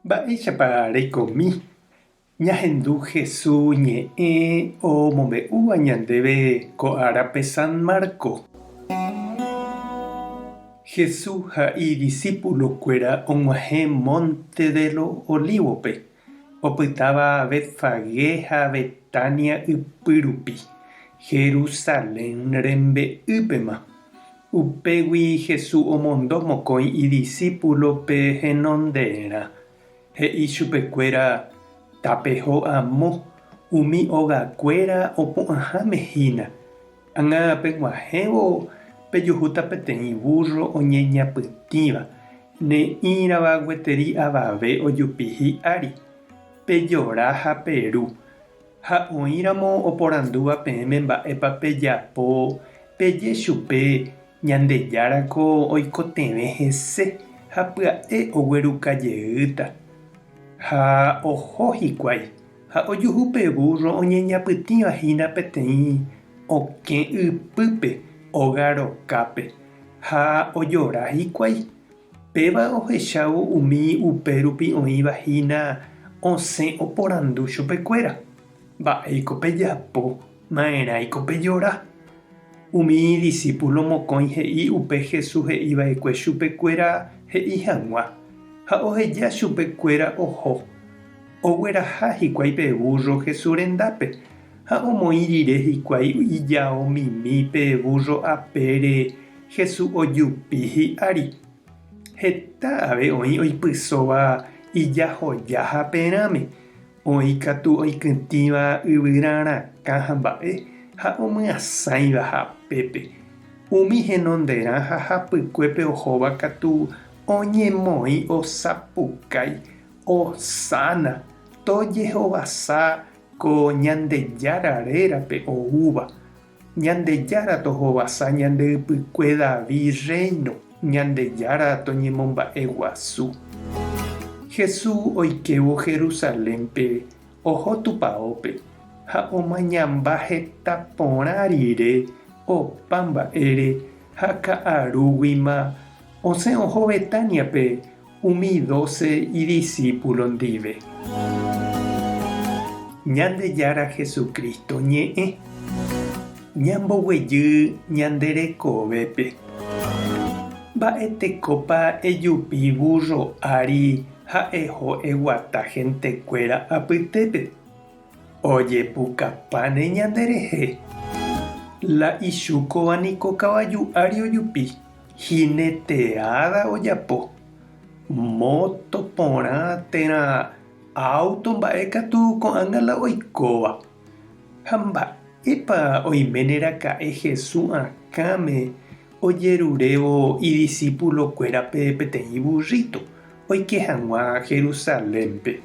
Mba'éichapa reikomi ñahendu Jesús ñe'ẽ omombe'úva ñandéve ko árape San Marco? Jesús ha idisípulokuéra og̃uahẽ Monte de los Olívope, opytáva Betfagé ha Betania ypýrupi, Jerusalén rembe'ýpema. Upégui Jesús omondo mokõi idisípulope henonderã. He'i chupekuéra, Tapeho amo, umi ogakuéra opu'ãháme hína. Ág̃a peg̃uahẽvo pejuhúta peteĩ vúrro oñeñapytĩva, ne'ĩrava gueteri avave ojupi hi'ári. Pejora ha peru. Ha oĩramo oporandúva peẽme mba'épa pejapo, peje chupe, Ñandejárako oikotevẽ hese ha pya'e ogueruka jeýta. Ha oho hikuái, ha ojuhu pe vúrro oñeñapytĩva hína peteĩ okẽ ypýpe óga rokápe, ha ojora hikuái. Péva ohechávo umi upérupi oĩva hína osẽ oporandu chupekuéra, Mba'éiko pejapo, ma'erãiko pejora? Umi disípulo mokõi he'i upe Jesús he'i va'ekue chupekuéra he'i hag̃ua, ha oheja chupekuéra oho. Ogueraha hikuái pe vúrro Jesús rendápe, ha omoĩ rire hikuái ijao mimi pe vúrro apére Jesús ojupi hi'ári. Heta ave oĩ oipysóva ijahoja haperãme, oĩ katu oikytĩva yvyra rakã ha mba'e ha omyasãiva hapépe. Umi henonderã ha hapykuépe ohóva katu oñemoĩ osapukái, Hosana, tojehovasa ko Ñandejára rérape oúva. Ñandejára tohovasa ñande ypykue David rréino, Ñandejára toñemomba'eguasu. Jesús oikévo Jerusalénpe oho tupaópe ha omañamba heta porã rire opa mba'ére ha ka'arúguima osẽ oho Betániape umi dóse idisípulo ndive. Ñandejára Jesucristo ñe'ẽ ñamboguejy ñande rekovépe. Mba'etekópa ejupi vúrro ári ha eho eguata hentekuéra apytépe? Ojepukapáne ñanderehe. La ichúkova niko kavaju ári ojupi, hineteáda ojapo. Móto porã térã áuto mba'e katu ko'ág̃a la oikóva. Ha mba'épa oiméne raka'e Jesús akãme ojerurévo idisipulokuérape peteĩ vurríto oike hag̃ua Jerusalénpe?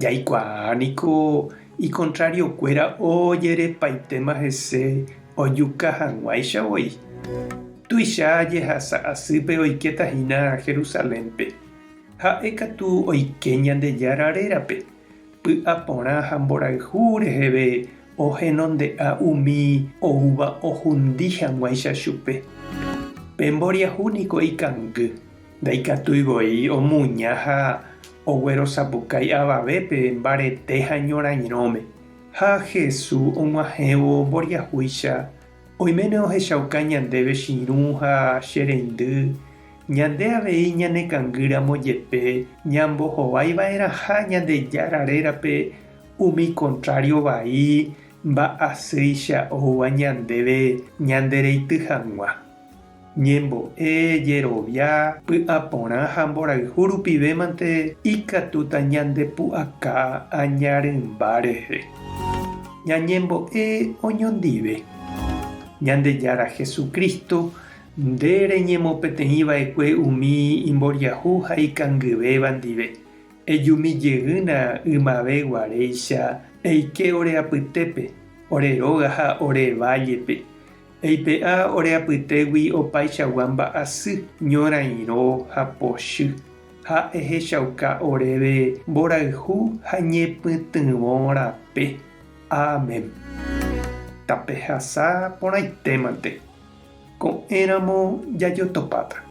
Jaikuaa niko ikontrariokuéra ojerepaitéma hese ojuka hag̃uáicha voi. Tuicha jehasa asýpe oikéta hína Jerusalénpe. Ha'e katu oike Ñandejára rérape, py'aporã ha mborayhu reheve ohenonde'a umi oúva ohundi hag̃uáicha chupe. Pe mboriahu niko ikangy, ndaikatúi voi omuña ha oguerosapukái avavépe mbarete ha ñorairõme. Ha Jesús og̃uahẽvo mboriahúicha, oiméne ohechauka ñandéve che irũ ha che reindy, ñande avei ñanekangýramo jepe ñambohovái va'erãha Ñandejára rérape umi kontrário vai mba'asýicha oúva ñandéve ñandereity hag̃ua. Ñembo'e, jerovia, py'aporã ha mborayhu rupive mante ikatúta ñandepu'aka aña rymba rehe. Ñañembo'e oñondive. Ñandejára Jesucristo, nde reñemopeteĩ va'ekue umi imboriahu ha ikangyvéva ndive. Ejumi jeýna ymave guaréicha eike ore apytépe, ore róga ha ore vállepe. Eipe'a ore apytégui opaichagua mba'asy, ñorairõ ha pochy, ha ehechauka oréve mborayhu ha ñepytyvõ rape. Amén. Tapehasa porãitémante. Ko'ẽramo jajotopáta.